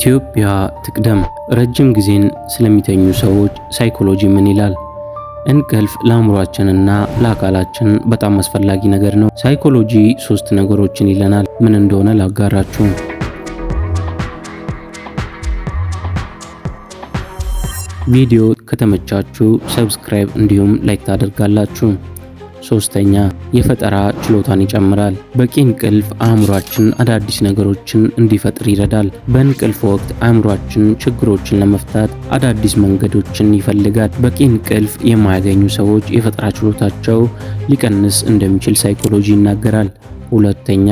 ኢትዮጵያ ትቅደም። ረጅም ጊዜን ስለሚተኙ ሰዎች ሳይኮሎጂ ምን ይላል? እንቅልፍ ለአእምሯችንና ለአካላችን በጣም አስፈላጊ ነገር ነው። ሳይኮሎጂ ሶስት ነገሮችን ይለናል። ምን እንደሆነ ላጋራችሁ። ቪዲዮ ከተመቻችሁ subscribe እንዲሁም like ታደርጋላችሁ። ሶስተኛ፣ የፈጠራ ችሎታን ይጨምራል። በቂ እንቅልፍ አእምሯችን አዳዲስ ነገሮችን እንዲፈጥር ይረዳል። በእንቅልፍ ወቅት አእምሯችን ችግሮችን ለመፍታት አዳዲስ መንገዶችን ይፈልጋል። በቂ እንቅልፍ የማያገኙ ሰዎች የፈጠራ ችሎታቸው ሊቀንስ እንደሚችል ሳይኮሎጂ ይናገራል። ሁለተኛ፣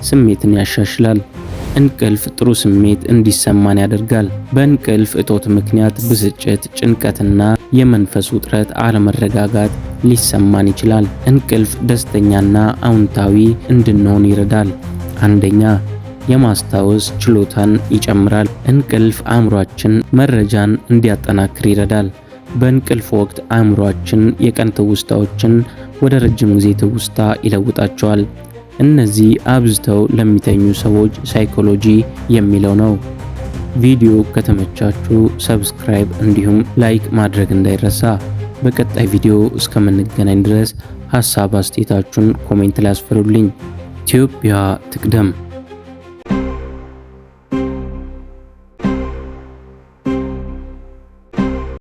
ስሜትን ያሻሽላል። እንቅልፍ ጥሩ ስሜት እንዲሰማን ያደርጋል። በእንቅልፍ እጦት ምክንያት ብስጭት፣ ጭንቀትና የመንፈስ ውጥረት፣ አለመረጋጋት ሊሰማን ይችላል። እንቅልፍ ደስተኛና አዎንታዊ እንድንሆን ይረዳል። አንደኛ፣ የማስታወስ ችሎታን ይጨምራል። እንቅልፍ አእምሯችን መረጃን እንዲያጠናክር ይረዳል። በእንቅልፍ ወቅት አእምሯችን የቀን ትውስታዎችን ወደ ረጅም ጊዜ ትውስታ ይለውጣቸዋል። እነዚህ አብዝተው ለሚተኙ ሰዎች ሳይኮሎጂ የሚለው ነው። ቪዲዮ ከተመቻችሁ subscribe እንዲሁም like ማድረግ እንዳይረሳ። በቀጣይ ቪዲዮ እስከምንገናኝ ድረስ ሀሳብ አስተያየታችሁን comment ላይ አስፍሩልኝ። ኢትዮጵያ ትቅደም።